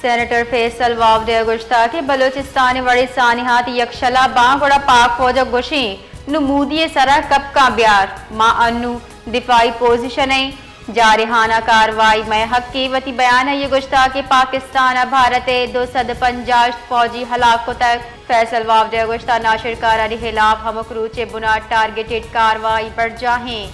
سینیٹر فیصل وابڈے ءَ گوشتگ کہ بلوچستان ءِ وڑیں سانحات یکشل ءَ باں، گڑا پاک فوج ءَ گوشیں نوں مودی ءِ سرا کپکاں بیار، ما انوں دفاعی پوزیشن ءَ ایں، جارحانہ کاروائی مئے حق ایں۔ وتی بیان ءَ آئی ءَ گوشتگ کہ پاکستان ءَ بھارت ءِ دو سد پنجاہ فوجی ہلاک کتگ۔ فیصل وابڈے ءَ گوشتگ ناشرکارانی ہلاف ہمک روچ ءِ بناں ٹارگٹڈ کاروائی برجاہ ایں،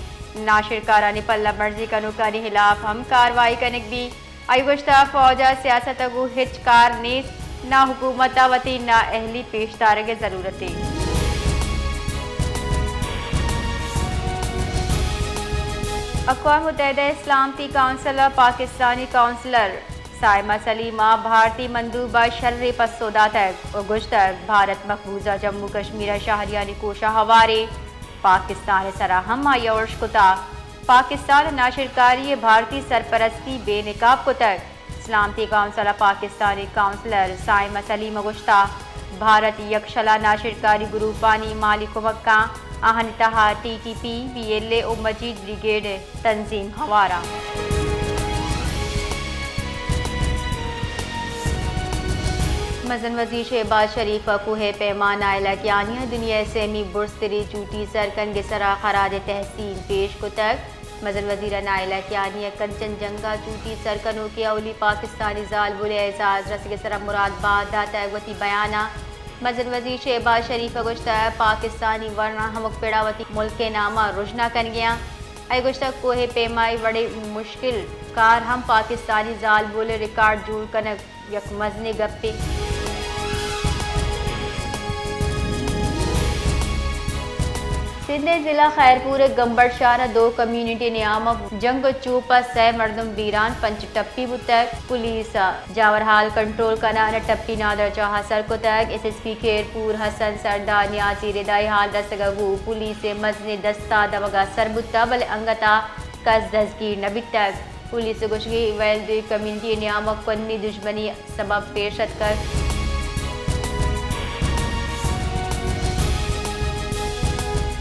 ناشرکارانی پلہ مرزی کنوکانی ہلاف ہم کاروائی کنگ بیت۔ آئی ءَ گوشتگ فوج ءَ سیاست ءَ گوں ہچ کار نیست، نہ حکومت ءَ وتی نااہلی پیش دارگ ءِ ضرورت ایں۔ اقوام متحدہ ءِ سلامتی کونسل ءَ پاکستانی کونسلر صائمہ سلیم ءَ بھارتی مندوب ءَ شریں پسو داتگ ءُ گوشتگ بھارت مقبوضہ جموں کشمیر ءِ شہریانی کوش ءَ ہوار ایں، پاکستان ءِ سرا ہم آئی ءَ ارش کتگ۔ پاکستان ءَ ناشرکاری ءَ بھارتی سرپرستی بے نقاب کتگ۔ سلامتی کونسل ءَ پاکستانی کونسلر صائمہ سلیم ءَ گوشتگ بھارت یکشل ءَ ناشرکاری گروپانی مالی کمک کنت، آہانی تہا T T P, B L A ءُ مجید بریگیڈ تنظیم ہوار اَنت۔ مزن وزیر شہباز شریف ءَ کوہ پیما نائلہ کیانی ءَ دنیا ءِ سیمی برزتریں چوٹی سرکنگ ءِ سرا خراج تحسین پیش کتگ۔ مزن وزیر ءَ نائلہ کیانی ءَ کنچن جنگ ءَ چوٹی سرکنوکیں اولی پاکستانی زالبول ءِ اعزاز رسگ ءِ سرا مراد بات داتگ۔ وتی بیان ءَ مزن وزیر شہباز شریف ءَ گوشتگ پاکستانی ورنا ہمک پڑ ءَ وتی ملک ءِ نام ءَ رژنا کنگ ءَ اَنت۔ آئی ءَ گوشتگ کوہ پیما ءِ وڑیں مشکل کار ہم پاکستانی زالبول ءِ ریکارڈ جوڑ کنگ یک مزنیں گپے۔ سندھ ءِ ضلع خیرپور ءِ گمبر شہر ءَ دو کمیونٹی نیام ءَ جنگ ءُ چوپ ءَ سئے مردم بیران، پنچ ٹپی بوتگ۔ پولیس ءَ جاورحال کنٹرول کنان ءَ ٹپی نادراہ ءَ سر کتگ۔ ایس ایس پی خیرپور حسن سردار نیازی ءِ ردا اے حال رسگ ءَ گوں پولیس ءِ مزنیں دستہ دمگ ءَ سر بوتگ، بلے انگت ءَ کس دزگیر نہ بیتگ۔ پولیس ءِ گوشگ ءَ اے ویل دوئیں کمیونٹی ءِ نیام ءَ کنی دژمنی ءِ سبب پیش اتکگ۔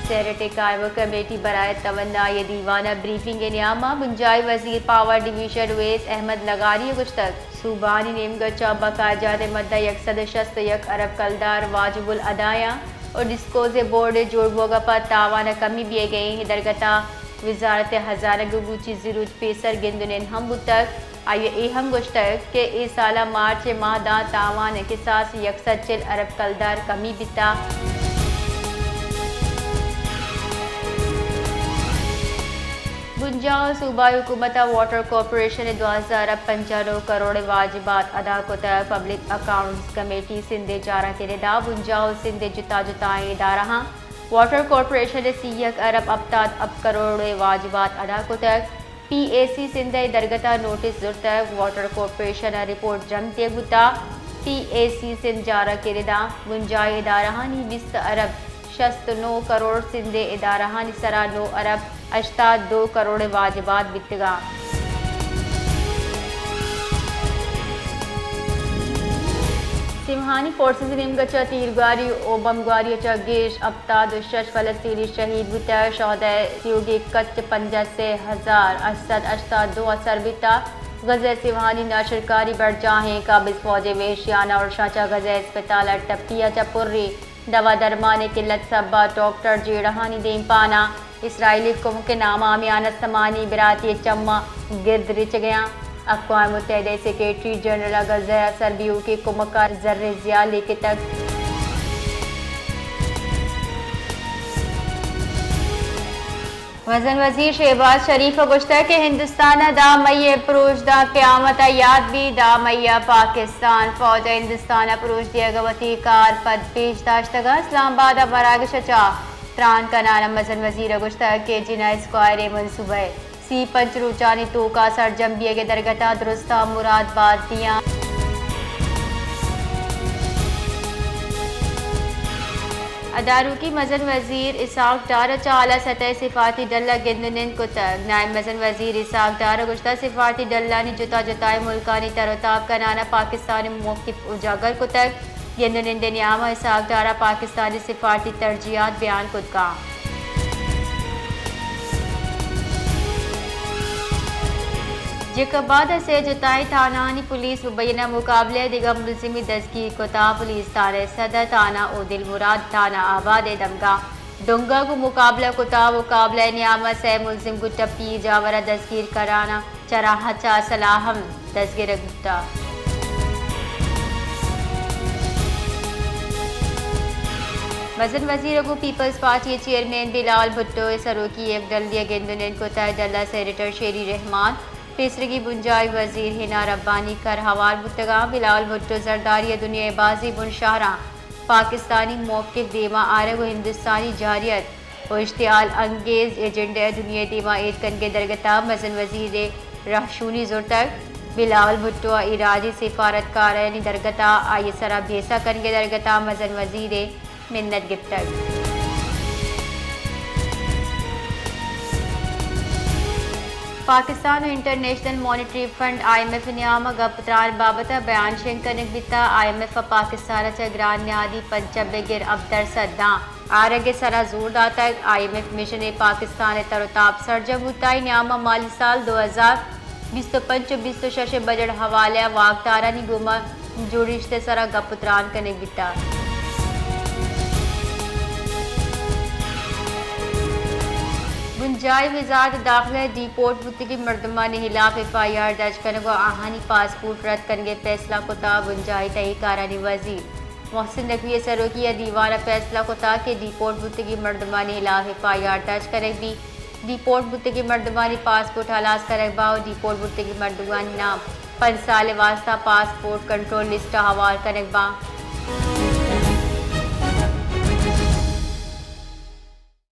سینیٹ ءِ قائمہ کمیٹی برائے توانائی ءِ دیوان ءَ بریفنگ ءِ نیام ءَ بنجاہی وزیر پاور ڈویژن اویس احمد لغاری ءَ گوشتگ صوبانی نیمگ ءَ چہ بقایا جات ءِ مد ءَ یک سد ءُ شست ءُ یک ارب کلدار واجب الادا اَنت ءُ ڈسپوزل بورڈ ءِ جوڑ بوگ ءَ پد تاوان ءِ کمی بیگ ءَ ایں۔ اے درگت ءَ وزارت خزانہ ءَ گوں چیزی روچ پیسر گند ءُ نند ہم بوتگ۔ آئی ءَ اے ہم گوشتگ کہ اے سال ءَ مارچ ءِ ماہ داں تاوان ءِ کساس ءَ یک سد چل ارب کلدار کمی بیتگ۔ بنجاہ ءُ صوبائی حکومت ءَ واٹر کارپوریشن ءِ دوازدہ ارب پنجاہ ءُ نو کروڑ ءِ واجبات ادا کتگ۔ پبلک اکاؤنٹس کمیٹی سندھ ءِ چارگ ءِ ردا بنجاہ ءُ سندھ ءِ جتا جتائیں ادارہاں واٹر کارپوریشن ءِ سی یک ارب ہپتاد ہپت کروڑ ءِ واجبات ادا کتگ۔ پی اے سی سندھ ءَ اے درگت ءَ نوٹس زرتگ، واٹر کارپوریشن ءَ رپورٹ جم دیگ بوتگ۔ پی اے سی سندھ ءِ چارگ ءِ ردا بنجاہی ادارہانی بیست ارب شست ءُ نو کروڑ، سندھ ءِ ادارہانی سرا نو ارب ہشتاد ءُ دو کروڑ ءِ واجبات بیتگ اَنت۔ سیمہانی فورسز ءِ نیمگ ءَ چہ تیرگواری ءُ بمبگواری ءَ چہ گیش ہپتاد ءُ شش فلسطینی شہید بوتگ۔ شہدائے تیوگیں کچ پنجاہ سے ہزار ہشت سد ہشتاد ءُ دو ءَ سر بیتگ۔ غزہ ءِ سیمہانی ناشرکاری برجاہ ایں۔ قابض فوج ءِ وحشیانہ ارشاں چہ غزہ ءِ ہسپتال ءَ ٹپی ءَ چہ پریں دوا درمان ءِ قلت ءِ سبب ءَ ڈاکٹر جیڑہانی دیمپان ءَ اسرائیلی کمک ءِ نام ءَ ہمے آنستمانی براتی ءِ چماں گرد ریچگ ءَ اَنت۔ اقوام متحدہ ءِ سیکرٹری جنرل ءَ غزہ ءَ سربیوکی کمک ءَ زریں زیال لیکتگ۔ مزن وزیر شہباز شریف ءَ گوشتگ کہ ہندوستان ءَ دہ مئی ءِ پروش داں قیامت ءَ یات بیت۔ دہ مئی ءَ پاکستان فوج ءَ ہندوستان ءَ پروش دیگ ءَ وتی کار پد پیش داشتگ ءُ اسلام آباد ءَ مراگش ءَ چہ تران کنان ءَ مزن وزیر ءَ گوشتگ کہ جناح اسکوائر ءِ منصوبہ ءِ سی پنچ روچانی توک ءَ سرجم بیگ ءِ درگت ءَ درستاں مراد بات دیاں۔ ادارکی مزن وزیر اسحاق ڈار ءَ چہ اعلی سطح ءِ سفارتی ڈل ءَ گند ءُ نند کتگ۔ نائب مزن وزیر اسحاق ڈار ءَ گوشتگ سفارتی ڈلانی جتا جتائیں ملکانی تر ءُ تاب کنان ءَ پاکستان ءِ موقف اجاگر کتگ۔ گند ءُ نند ءِ نیام ءَ اسحاق ڈار ءَ پاکستانی سفارتی ترجیحات بیان کتگ اَنت۔ جیکب آباد ءِ سے جتائیں تھانہانی پولیس مبینہ مقابلہ ءِ دگہ ملزمے دزگیر کتا۔ پولیس تھانہ ءِ صدر تھانہ و دلمراد تھانہ آباد ءِ دمگاں ڈونگا گوں مقابلہ کتا۔ مقابلہ ءِ نیام ءَ سے ملزم گوں ٹپی جاور ءَ دزگیر کنان ءَ چرآہاں چہ اسلحہ ہم دزگرگ بوتا۔ مزن وزیر ءَ گوں پیپلز پارٹی ءِ چیئرمین بلاول بھٹو ءِ سروکی ءَ یک ڈلی ءِ گند ءُ نند کتا۔ ڈل ءِ سینیٹر شیری رحمان، پیسریگیں بنجاہی وزیر حنا ربانی کر ہوار بوتگاں۔ بلاول بھٹو زرداری ءَ دنیا ءِ بازیں بن شہراں پاکستانی موقف دیما آرگ ءُ ہندوستانی جارحیت ءُ اشتعال انگیز ایجنڈا ءَ دنیا ءِ دیما ایر کنگ ءِ درگت ءَ مزن وزیر ءِ رہشونی زرتگ۔ بلاول بھٹو ءَ ایرانی سفارتکارانی درگت ءَ آئی ءِ سرا بھیسہ کنگ ءِ درگت ءَ مزن وزیر ءِ منت گپتگ۔ پاکستان ءُ international monetary fund, I M F, ءِ نیام ءَ گپ ءُ تران بابت ءَ بیان شنگ کنگ بیتا۔ آئی ایم ایف ءَ پاکستان ءَ چہ گران نیادی پنچ ءَ بگر ہپت درسد داں آرگ ءِ سرا زور داتگ۔ آئی ایم ایف مشن ءَ پاکستان ءِ تر ءُ تاب سرجم بوتا۔ اے نیام ءَ مالی سال دو ہزار بیست ءُ پنچ ءُ بیست ءُ شش ءِ بجٹ ءِ حوالہ ءَ واکدارانی گوما جوڑیشت ءِ سرا گپ ءُ تران کنگ بیتا۔ بنجاہی وزارت داخلہ ءَ ڈیپورٹ بوتگیں مردمانی ہلاپ ایف آئی آر درج کنگ ءُ آہانی پاسپورٹ رد کنگ ءِ فیصلہ کتا۔ بنجاہی تہی کارانی وزیر محسن نقوی ءِ سروکی ءَ دیوان ءَ فیصلہ کتا کہ ڈیپورٹ بوتگیں مردمانی ہلاپ ایف آئی آر درج کنگ بیت۔ ڈیپورٹ بوتگیں مردمانی پاسپورٹ ہلاس کنگ باں ءُ ڈیپورٹ بوتگیں مردمانی نام پنچ سال ءِ واستا پاسپورٹ کنٹرول لسٹ ءَ ہوار کنگ باں۔